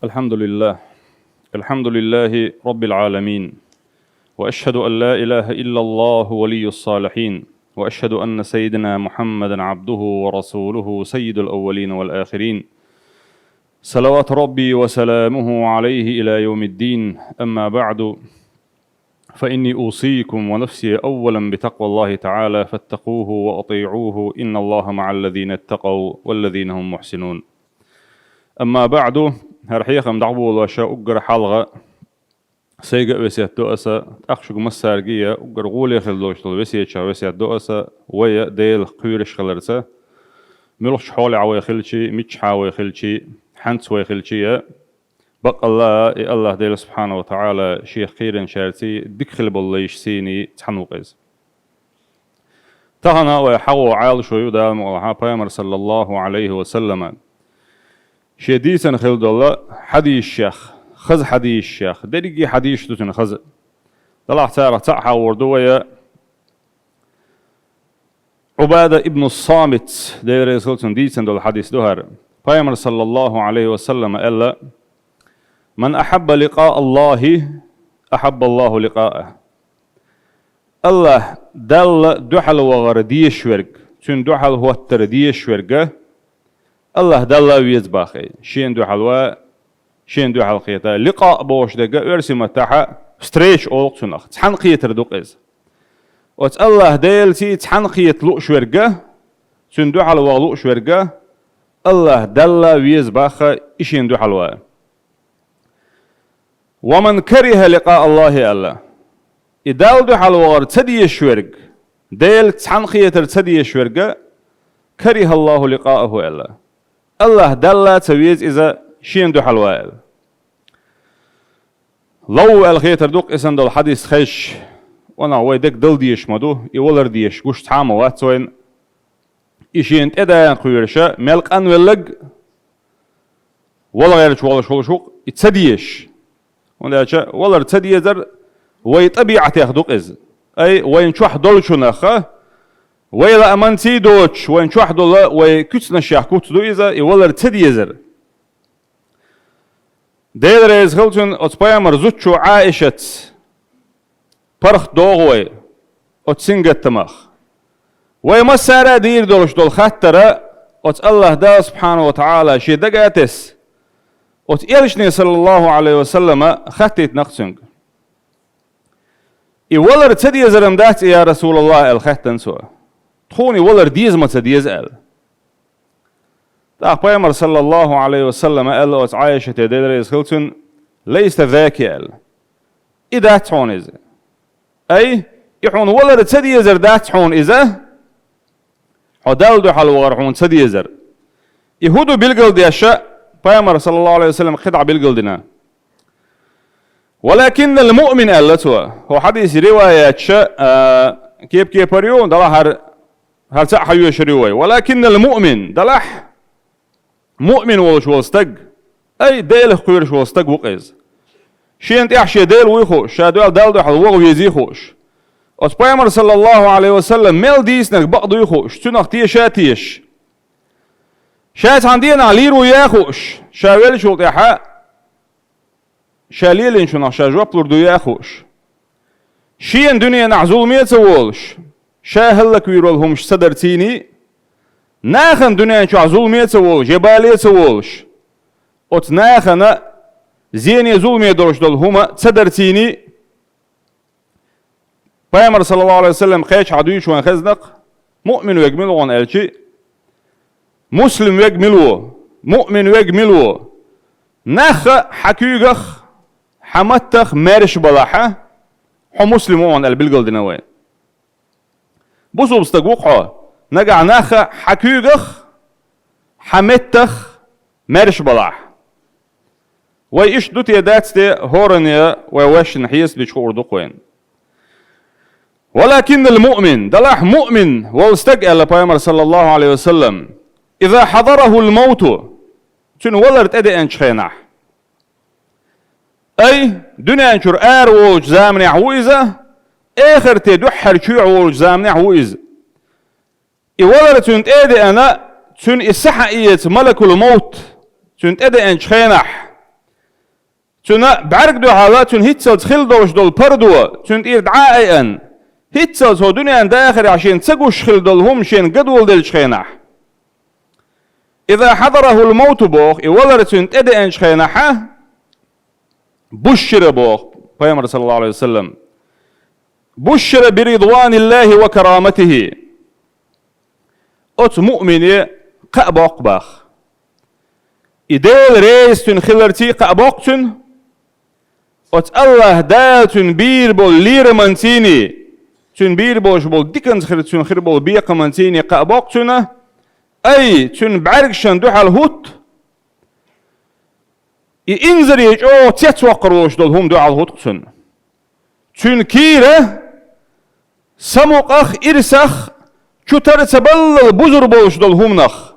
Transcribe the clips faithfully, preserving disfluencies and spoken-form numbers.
الحمد لله. الحمد لله رب العالمين. وأشهد أن لا إله إلا الله ولي الصالحين. وأشهد أن سيدنا محمدا عبده ورسوله سيد الأولين والآخرين. صلوات ربي وسلامه عليه إلى يوم الدين. أما بعد، فإني أوصيكم ونفسي أولا بتقوى الله تعالى فاتقوه وأطيعوه، إن الله مع الذين اتقوا والذين هم محسنون. أما بعد، хӀара хьехам дӀагӀболоша уггар хьалха сайга а весет до аса, тӀаккха шуга массаьрга а уггар гӀоле хила долуш долу весеташах весет до аса, вай а Делах кхоьруш хиларца, муьлхачу хьолехь вай хилчи, миччахьа вай хилчи, хьаьнца вай хилчи а, баккъалла а и АллахӀ Дела Субхьана ва ТаӀала Шех кхийринчаьрций дика хила болу лайш сийний цхьаьна ву-кх иза. Тахана вай хьахо Ӏалашо ю Дала мукъалахь Пайхамар саллаллаху Ӏалайхи ва саллама шен дийцина хила долу хьадийсех, хаза хьадийсех, дерриге а хьадийсаш ду цуьнан хаза. Делахь царах цхьаъ хьахор ду вай, Ӏубада ибн Самит, Дела реза хила цунна, дийцина долу хьадис ду хӀара. Пайхамар саллаллаху Ӏалайхи ва саллама аьлла: «Ман ахьабба ликъаа Аллахи, ахьабба Аллаху ликъааху». АллахӀ Далла дуьхьал вахар дезаш верг, цуьнан дуьхьал хӀоттар дезаш верг а, АллахӀ Далла а веза боху, шена дуьхьал ван, шена дуьхьал кхета. Ликъаа бохуш дерг а оьрсийн маттахь встреча олу-кх цунах, цхьаьна кхетар ду-кх иза. Оцу АллахӀ Делаций цхьаьна кхета лууш верг а, цуьнан дуьхьал ваха лууш верг а, АллахӀ Далла а веза боху, и шена дуьхьал ван. «Ва ман кариха ликъаа Аллахи», аьлла. И Далла дуьхьал вахар ца дезаш верг, Делаца цхьаьна кхетар ца дезаш верг а, «кариха Аллаху ликъааху», аьлла. АллахӀ Далла а ца веза иза, шена дуьхьал ван аьлла. Лов аьлла хетар ду-кх и санна долу хьадис хезча, ванах, вай дерг дала дезаш ма ду, и валар дезаш гуш цхьа а ма вац вайна. И шена тӀедана кхоьруш а, мел къанвелларг а, вала гӀерташ волуш волуш ву-кх и ца дезаш. ХӀунда аьлча валар ца дезар вай тӀабиӀатех ду-кх иза. Ай, вайна чохь долчунах а, вай лааманций доцуш, вайна чохь долу вай куьцнашех куц ду иза, и валар ца дезар. Дела реза хила цунна, оцу пайхамар зудчо Ӏаишатца паргӀат доху вай оцу сингаттамах. Вай массара а дийр долуш долу хаттар а оцу АллахӀ Дала Субхьана ва ТаӀала шен дага а тесна, оцу элчане, саллаллаху Ӏалайхи ва саллама, хаттийта-кх цуьнга. «И валар ца дезар-м дац и, я РасулаллахӀ?» аьлла хаьттина цо. «Тхуна и валар деза ма ца деза?» аьлла. ТӀаккха пайхамар, саллаллаху Ӏалайхи ва саллама, аьлла оцу Ӏаишате, Дела реза хила цунна: «Лайса заки», аьлла. «И дац хьуна иза». Ай, и хьуна валар ца дезар дац хьуна иза, хьо Далла дуьхьал вахар хьуна ца дезар. И хӀун ду билгалдеш а, пайхамар, саллаллаху Ӏалайхи ва саллам, кхидӀа билгалдина. «Валакиннал муъмин», аьлла цо. ХӀокху хьадисан риваяташ а, а, кеп-кепара ю, делахь хӀара, хӀара цхьаъ хьан йоьшур ю вай. «Валакиннал муъмин», делахь, муъмин волуш волу стаг, ай, Делах кхоьруш волу стаг ву-кх иза. Шена тӀехь шен Дела вуй хууш, ша дуьхьал Далла дуьхьал ваха везий хууш. Оцу пайхамар, саллаллаху Ӏалайхи ва саллам, мел дийцинарг бакъ дуй хууш, цунах теша а тешаш. Ша цхьана дийнахь лийр ву яа хууш, ша веллачул тӀаьхьа ша лелийначунах ша жоп лур ду яа хууш. Шена дуьненахь зуламе а ца волуш, ша хӀаллаквийр волу хӀумаш ца дарцийний, нахана дуьнен чохь зуламе а ца волуш, я бале а ца волуш, оцу нахана зене, зуламе долуш долу хӀума ца дарцийний, Пайхамар, саллаллаху Ӏалайхи ва саллам, кхечахьа дуьйцуш вайн хезна-кх, муъмин верг мила ву аьлчи, муслим верг мила ву, муъмин верг мила ву? Нах а хьан куьйгах, хьан маттах маьрша балахьа, хьо муслим ву хьуна аьлла билгалдина вай. Бусулба стаг ву-кх хьо, нагахь нах а хьан куьйгах, хьан меттах маьрша балахь. Вай иштта ду те, дац те, хӀоранна вай вайшинна хьесап бича хуур ду-кх вайна. «Валакиннал муъмин», делахь муъмин волу стаг, аьлла Пайхамар, саллаллаху Ӏалайхи ва саллам, «иза хьадарахул мавту», цуьнан валар тӀедеанчу хенахь. Ай, дуьнен чуьра ара волучу заманехь ву иза, эхарте дуьххьара чоьхьа волучу заманехь ву иза. И валар цуьнан тӀе а деана, цуьнан и сахьа эца малакул мовт цуьнан тӀе деанчу хенахь, Цуьнан бӀаьрг дуьхьал цуьнан хӀинццалц хилла долуш долу пардо цуьнан тӀера дӀа а айъан, хӀинццалц хӀокху дуьненан дахарехь шена ца гуш хилла долу хӀума шена гадоладеллачу хенахь. «Иза хьадарахул мавту», боху, и валар цуьнан тӀедеанчу хенахьа, «бушшира», боху пайхамар, саллаллаху алейхи ва саллям, «бушшира би ридваниллахи ва караматихи». Оцу муъмине кхаъ боккху бах. И Делан реза цуьнан хиларций кхаъ боккху цуьнан. Оцу Аллаха Дала цуьнан бийр болу лераманцийний, цуьнан бийр болуш болу диканца хир цуьнан хир болу бекхаманцийний кхаъ боккху цуьнан. Ай, цуьнан бӀаьргашна дуьхьал хӀутту. И инзаре чӀогӀа цецвоккхур волуш долу хӀума дуьхьал хӀутту цуьнан. Цуьнан кийра самукъах, ирсах, чу тара ца баллал бузур болуш долу хӀуманах.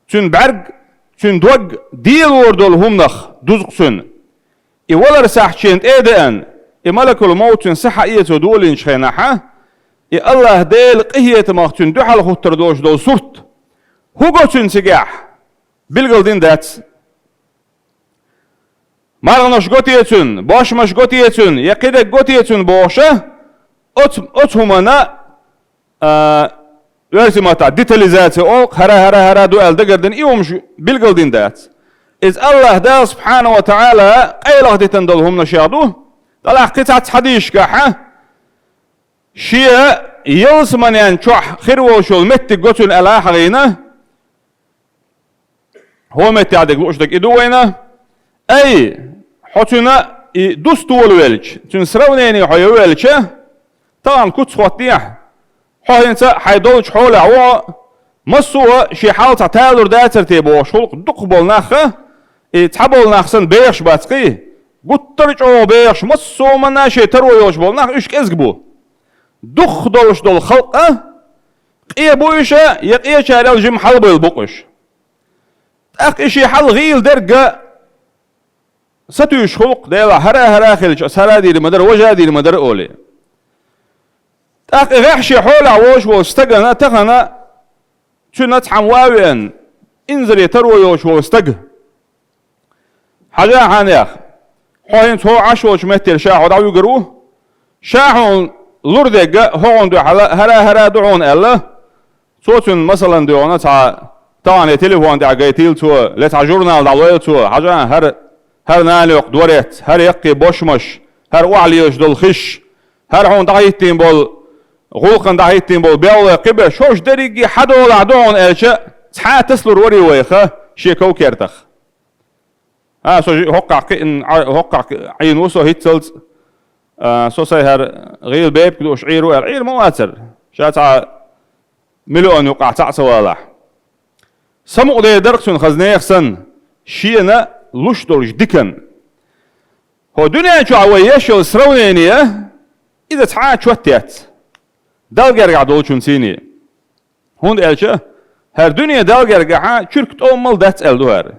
Цуьнан бӀаьрг, цуьнан дог делор долу хӀуманах дузу цуьнан. И валар сахьт шена тӀе а деана, и малакул мовт цуьнан сахьа эцо долийначу хенахьа, и Аллаха Делан къинхетамах цуьнан дуьхьал хӀуттур долуш долу сурт хӀун го цуьнан цигахь? Билгалдина дац. МаргӀанаш го те цуьнан, бошмаш го те цуьнан, я кхидерг го те цуьнан бохуша, оцу, оцу хӀуманна, а, оьрсийн маттахь детализация олу, хӀара, хӀара, хӀара ду аьлла дагардина, и хӀумаш билгалдина дац. Иза Аллаха Дала, субхьана ва тагӀала, къайлаха дитина долу хӀуманашех ду, тӀаккха кхин цхьацца хьадисашкахьа, шен ялсаманен чохь хир волуш йолу меттиг го цуьнан аьлла хьахийна, хӀокху меттехь дерг лууш дерг и ду вайна. Ай, хьо цуьнан и дусталуш велча, цуьнан сравнение хьо йо велча, тахана куц хӀоттехьа, хьо хӀинца хьайн долчу хьолехь ву хьо, массо а шен хьал цхьа талур дацара те бохуш гӀуллакх дукхахболу нах а, и цхьаболу нах санна бехаш бац кхий, гуттар а чӀогӀа бехаш, массо а хӀуманна шен таро йолуш болу нах уьш кӀезиг бу. Дукхах долуш долу халкъ а, къе бу уьш а, я къечарел жима хьалабевлла бу-кх уьш. ТӀаккха и шен хьал гӀийла дерг а сатуьйсуш гӀуллакх делахь, хӀара-хӀара хилча, ас хӀара дийр ма дара, важа дийр ма дара олий. ТӀаккха и гӀехь шен хьолехь волуш волу стагана тахана цуьнан цхьамма ван а веана, инзаре таро йолуш волу стаг. Хьажа хьанех, хьо хӀинца хӀокху Ӏаш волчу меттера ша хьо дӀавуьгур ву, ша хьуна лур дерг а хӀокхунна дуьхьал хӀара-хӀара ду хьуна аьлла, цо цуьнан масалан дуьхьал цхьа тахана телефон тӀехь гайтийла цо, я цхьа журнал дӀалойла цо, хьажа, хӀара, хӀара нана йоккху дворец, хӀара яккхий бошмаш, хӀара охьалелаш долу хиш, хӀара хьуна дӀахӀиттийна болу, гӀуллакхана дӀахӀиттийна болу белхалой кхиберш, хӀорш дерриге а хьадолахь ду хьуна аьлча, цхьа а тасалур варий вайха шен ков-кертах? А, со жи-, хӀоккхахь кхиъна, Ӏа-, хӀоккхахь Ӏийна ву со хӀинццалц, а, со сайн хӀара гӀийла бепиг дууш Ӏийр ву аьлла, Ӏийр ма вацара. Ша цхьа миллион юкъахь цхьаъ ца валахь. Самукъадер дара-кх цуьнан хаза нехан санна, шена луш долчу диканна. ХӀокху дуьнен чохь вай еш йолу сравнение, иза цхьа а чот яц Далла гергахь долчунций. ХӀунда аьлча хӀара дуьне Далла гергахьа чуьрк тӀомал дац аьлла ду хӀара.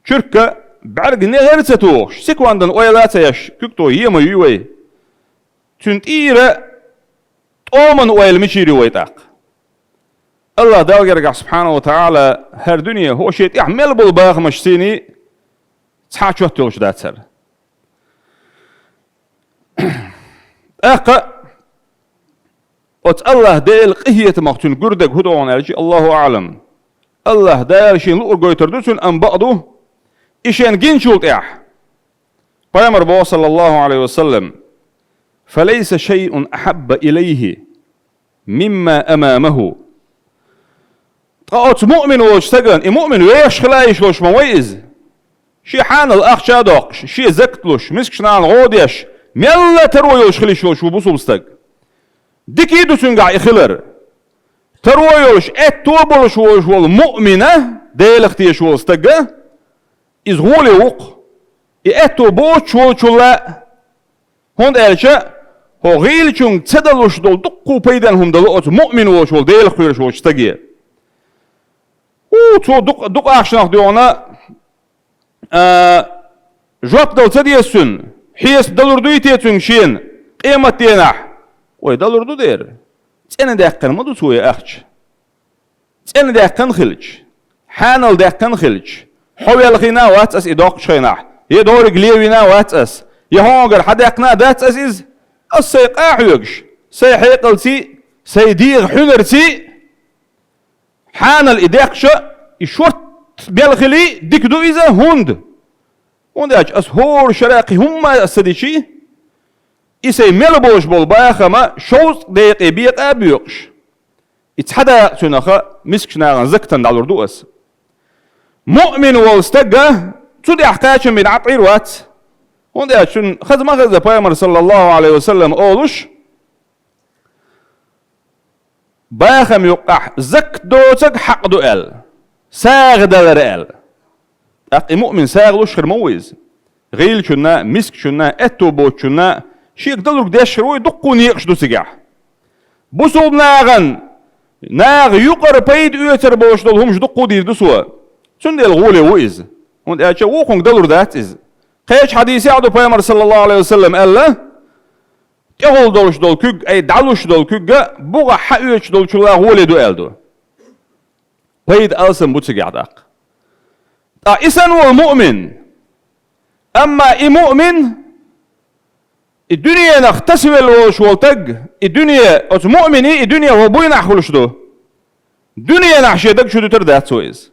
Чуьрка бӀаьрг негӀар а ца тухуш, секундан ойла а ца еш, куьг тӀо ема юй вай. Цуьнан тӀера тӀоман ойла мичийр ю вай тӀаккха? Аллаха Далла гергахь, субхьана ва тагӀала, хӀара дуьне хӀокху шен тӀехь мел болу бахамашций цхьа а чот йолуш дац хӀара. ТӀаккха оцу Аллаха Делан къинхетамах цуьнан гур дерг хӀун ду хьуна аьлча, Аллаху аӀлам. Аллаха Дала шена луъург гойтур ду цуьнан, амма бакъ ду, и шена гиначул тӀаьхьа. Пайхамар боху, саллаллаху Ӏалайхи ва саллам: «Фалайса шайъун ахьабба илайхи мимма амамаху». Ткъа оцу муъмин волчу стагана, и муъмин вехаш хила йиш йолуш ма вай иза. Шен хьанал ахча а доккхуш, шен закат луш, мискачу нахана гӀо а деш, мелла а таро йолуш хила йиш йолуш ву бусулба стаг. Дика а ду цуьнгахь и хилар. Таро йолуш, аьтто а болуш волуш волу муъмина, Делах тешаш волу стага, иза гӀоле ву-кх. И аьтто боцуш волчул а, хӀунда аьлча хӀокху гӀийлачуьнга ца далуш долу дуккха а пайденна хӀума дало оцу муъмин волуш волу, Делах кхоьруш волчу стаге. У, цо дукъ-, дукъ ахчанах дуьхьал, а, жоп дала ца деза цуьнан, хьесап далур дуй те цуьнга шена къематденахь? Вай, далур ду дера. ЦӀена даьккхина ма ду цо и ахча. ЦӀена даьккхина хилча, хьанал даьккхина хилча, хьо велхийна а вац ас и доккхучу хенахь, Я деррига левина вац ас, я хьонгара хьадаьккхина дац ас иза. Ас сайн къа хьоьгуш, сайн хьекъалций, сайн дегӀа хьуьнарций, хьанал и деккхача, и шортта мел хилий, дика ду иза, хӀунда? ХӀунда аьлча ас хӀора шера кхин хӀумма а ца дичий, и сайн мел болуш болу бахам шовзткъа декъе бекъа а боькъуш, и цхьа дакъа цуьнах мискачу нахана закатана дӀалур ду ас. Муъмин волу стага цу тӀехь кхачам бина ӀапӀийр вац. ХӀунда аьлча цунна хаза ма хеза пайхамар, саллаллаху Ӏалайхи ва саллам, олуш, бахам юккъехь закат доцург хьакъ ду аьлла, сагӀа далар аьлла. ТӀаккха и муъмин сагӀа луш хир ма ву иза. ГӀийлачунна, мискачунна, аьтто боцучунна шега далург деш хир ву и, дуккха некъаш ду цигахь. Бусулба нахана, наха юкъара пайда оьцур болуш долу хӀумаш дуккха дийр ду цо. Цундела гӀоле ву иза. ХӀунда аьлча вукхунга далур дац иза. Кхечу хьадисехь а ду пайхамар, саллаллаху Ӏалайхи ва саллам, аьлла, тӀехула долуш долу куьг, ай, дӀалуш долу куьг а бугӀа хьаоьцуш долчул гӀоле ду аьлла ду. Пайда алсам бу цигахь тӀаккха. Ткъа и санна волу муъмин. Амма и муъмин, и дуьненах тасавелла волуш волу стаг, и дуьне, оцу муъминий и дуьне хӀокху буйнахь хуьлуш ду. Дуьненахь шен даг чу дуьтур дац цо иза.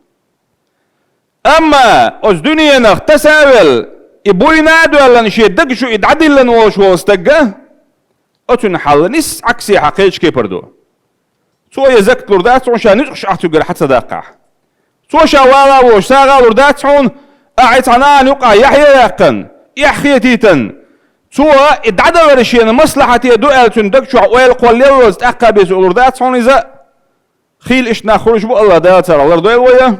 Амма оцу дуьненах таса а велла, и буйна а доьллина шен даг чу и дӀадиллина волуш волу стаг а, оцуьнан хьал нисса Ӏаксехьа кхечу кепара ду. Цо я закат лур дац хьуна, ша нуьцкъаш ахь цуьнгара хьа ца даккхахь. Цо ша вала а волуш сагӀа а лур дац хьуна, ахь и цхьа нахана юкъахь яхье а яьккхина, эхь хетийтина. Цо и дӀадалар шена маслахьате ду аьлла цуьнан даг чохь ойла кхоллаеллалц тӀаккха а бен цо лур дац хьуна иза. Хийла иштта нах хуьлуш бу, АллахӀ Дала царах лардойла вай.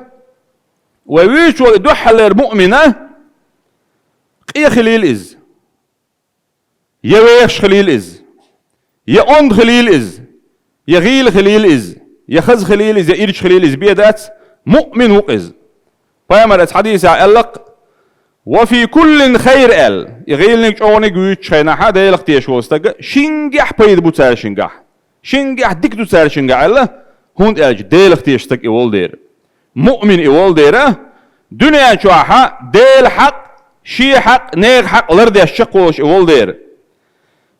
Вай вуьйцуш волу и дуьххьарлера муъмина къе хилийла иза. Я вехаш хилийла иза, я онда хилийла иза, я гӀийла хилийла иза, я хаза хилийла иза, я ирча хилийла иза, бен дац, муъмин ву-кх иза. Пайхамар оцу хьадисехь аьлла-кх: «Ва фи куллин хайр», – аьлла. И гӀийланиг, чӀогӀаниг вуьйцучу хенахь а Делах тешаш волу стаг шингахь пайда бу цаьршингахь. Шингахь дика ду цаьршингахь аьлла, хӀунда аьлча Делах тешаш стаг и волу дера. Муъмин и волу дера, дуьнен чохь а Делан хьакъ, шен хьакъ, нехан хьакъ лардеш чекхволуш и волу дера.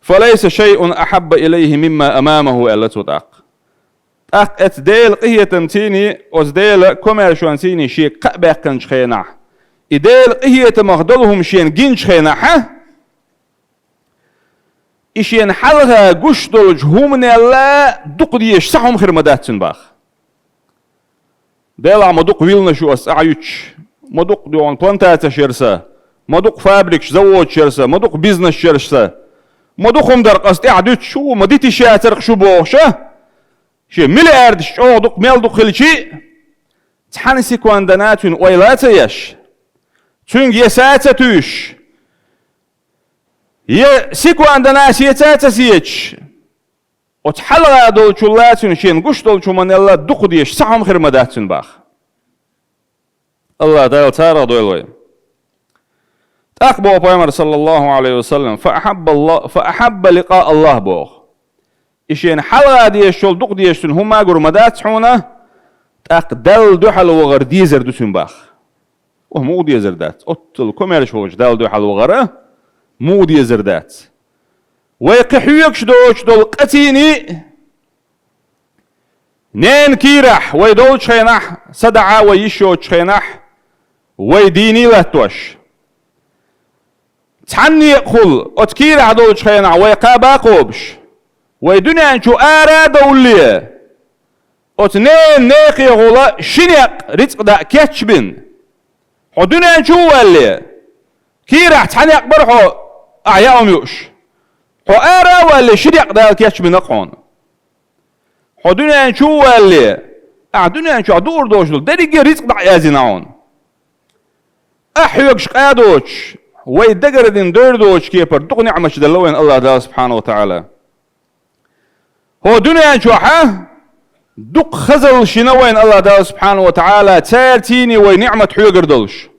«Фалайса шайъун ахьабба илайхи мимма амамаху», – аьлла цо тӀаккха. ТӀаккха оцу Делан къинхетамций, оцу Делан комаьршонций шега кхаъ баьккхинчу хенахь, и Делан къинхетамах долу хӀума шена гинчу хенахь а, и шена хьалха гуш долчу хӀуманел дукха дезаш цхьа хӀума хир ма дац цуьнан боху. Делахь ма дукха вилланаш ю ас цӀахь юьтуш, ма дукха дуьхьал плантацеш яра сан, ма дукха фабрикаш, заводаш яра сан, ма дукха бизнесаш яра сан, ма дукха хӀума дара-кх ас тӀаьхьа дуьтуш, шу ма дита йиш яцара-кх шу бохуш а, шен миллиардаш чӀогӀа дукха мел дукха хилчий а, цхьана секундана цуьнан ойла а ца еш, цуьнга я са а ца туьйсуш, я секундана сеца а ца сецаш, оцу хьалха долчул а цуьнан шена гуш долчу хӀуманел дукха дезаш цхьа хӀума хир ма дац цуьнан боху. АллахӀ Дала царах дойла вай. ТӀаккха боху пайхамар, саллаллаху Ӏалайхи ва саллам: «Фа ахьабба Алла-, фа ахьабба ликъа Аллах», – боху. И шена хьалха дезаш йолу дукха дезаш цуьнан хӀумма а гур ма дац хьуна, тӀаккха Далла дуьхьал вахар дезар ду цуьнан боху. Оха муха дезар дац? Оццул комаьрша волчу Далла дуьхьал вахара муха дезар дац? Вай кхин хьоьгуш доцуш долу къацийний, ненан кийрахь вай долчу хенахь, садаӀа вай йиш йоцучу хенахь, вай дийний латтош. Цхьаннекъахула оцу кийрахь долчу хенахь вай кхаба а кхобуш, вай дуьнен чу ара а довлале, оцу ненан некъехула ши некъ рицкъ даа кечбина. Хьо дуьнен чу а валале, кийрахь цхьа некъ бара хьо, ахьа яа хӀума юуш. Хьо ара а валале, ши некъ Дала кечбина-кх хьуна. Хьо дуьнен чу а валале, ахьа дуьнен чохь дуур долуш долу дерриге а рицкъ дӀа а яздина хьуна. Ахь хьоьгуш къа а доцуш, вай дагардина дойр доцучу кепара дукха ниӀматаш делла вайна АллахӀ Дала субхьанаху ва таӀала. ХӀо дуьнен чохь а дукха хазаллаш йина вайна АллахӀ Дала субхьанаху ва таӀала, цаьрцийний вай ниӀмат хьоьгур долуш.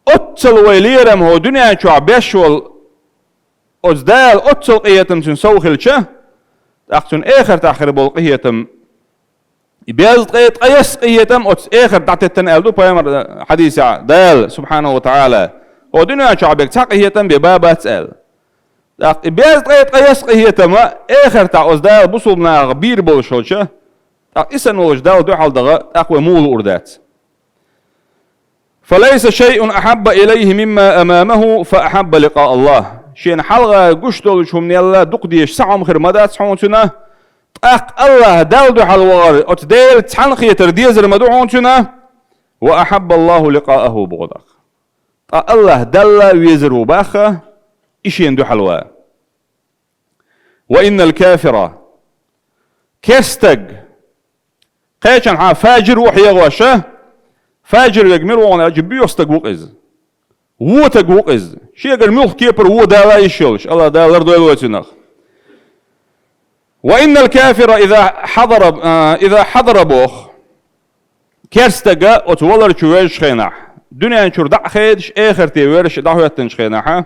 Оццул вай лерам хӀо дуьнен чохь беш волу оцу Дала оццул къинхетам цуьнан сов хилча, тӀаккха цуьнан эхартахь хир болу къинхетам И безткъе ткъаесна къинхетам оцу эхарта дӀатеттина аьлла ду пайхамар, э, хьадисехь, Дала, субхьанаху ва тагӀала. Хьо дуьнен чохь берг цхьа къинхетам бен бан бац аьлла. ТӀаккха и безткъе ткъаесна къинхетам эхартахь оцу Дала бусулба нахах бийр болуш хилча, тӀаккха и санна волчу Далла дуьхьал даха, тӀаккха вай муха луур дац? فليس شيء أحب إليه مما أمامه فأحب لقاء الله. Шена хьалха гуш долчу хӀуманел дукха дезаш цхьа хӀума хир ма дац хьуна цуьнан, тӀаккха АллахӀ Далла дуьхьал вахар оцу Делаца цхьаьнакхетар дезар ма ду хьуна цуьнан, وأحب الله لقاءه боху тӀаккха. Ткъа АллахӀ Далла везар ву боху, и шена дуьхьал ван. وإن الكافر, керста стаг, кхечанхьа фажир ву хьехош, фажир верг мила ву аьлча, боьха стаг ву-кх иза. Вон стаг ву-кх иза. Шегара муьлхха кепара вон дала йиш йолуш, АллахӀ Дала лардойла вай цунах. وإن الكافر إذا حضر, а, إذا حضر боху. Керста стаг оцу валар чу воьжучу хенахь, дуьнен чуьра дӀа а хедаш, эхарте воьрзуш дӀахӀоьттинчу хенахь,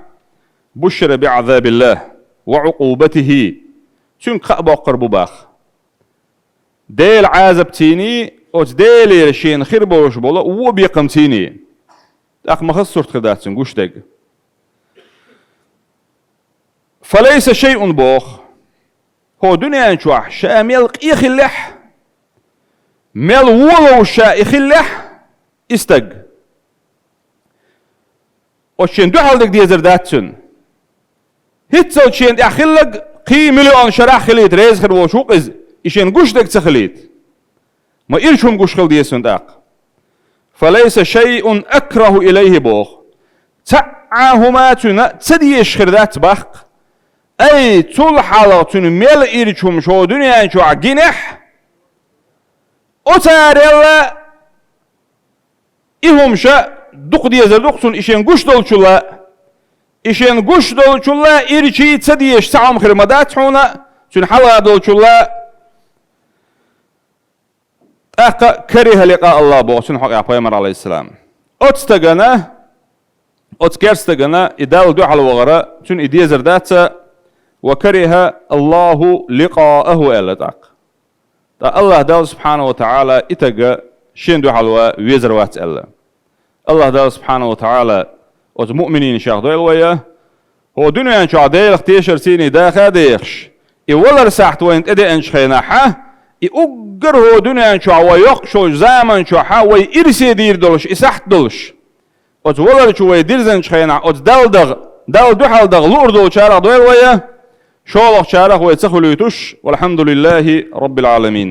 بشر بعذاب الله وعقوبته, цуьнга кхаъ боккхур бу боху. Делан Ӏазапций, оцу Делера шена хир болуш болу вон бекхамций. ТӀаккха ма хаза сурт хир дац цуьнан гуш дерг. فليس شيء боху. ХӀокху дуьнен чохь ша мел къен хиллехь, мел вон ловзуш ша и хиллехь, и стаг, оцу шена дуьхьал дерг дезар дац цуьнан. ХӀинццалц шена тӀехь хилларг кхин миллион шарахь хилийта реза хир волуш ву-кх иза, и шена гуш дерг ца хилийта. Ма ирча хӀума гуш хила деза цунна тӀаккха. فليس شيء أكره إليه боху. Цхьа а хӀума цуьнан ца дезаш хир дац боху. Ай, цул хьалха цуьнан мел ирча хӀума ша дуьнен чохь гинехь, оцарел и хӀума ша дукха дезар ду-кх цунна и шена гуш долчул а. И шена гуш долчул а ирчий ца дезаш цхьа хӀума хир ма дац хьуна, цуьнан хьалха долчул а. ТӀаккха كره لقاء الله боху цуьнан хьокъехь пайхамар, Ӏалайхиссалам. Оцу стагана, оцу керста стагана и Далла дуьхьал вахара, цуьнан и дезар дац, وكره الله لقاءه аьлла тӀаккха. Ткъа АллахӀ Далла, субхьанаху ва тагӀала, и стаг шена дуьхьал ван везар вац аьлла. АллахӀ Далла, субхьанаху ва тагӀала, оцу муъминийн шех дойла вай, хӀокху дуьнен чохь Делах тешарций даха а дехаш, и валар сахьт вайна тӀедеанчу хенахь, и уггар хӀокху дуьнен чохь вай йоккхуш йолчу заман чохь вай ирсе дийр долуш и сахьт долуш. Оцу валар чу вай дирзинчу хенахь, оцу Далла даха, Далла дуьхьал даха луур долчарах дойла вай, шолгӀачарах вай ца хуьлуьйтуш, والحمد لله رب العالمين.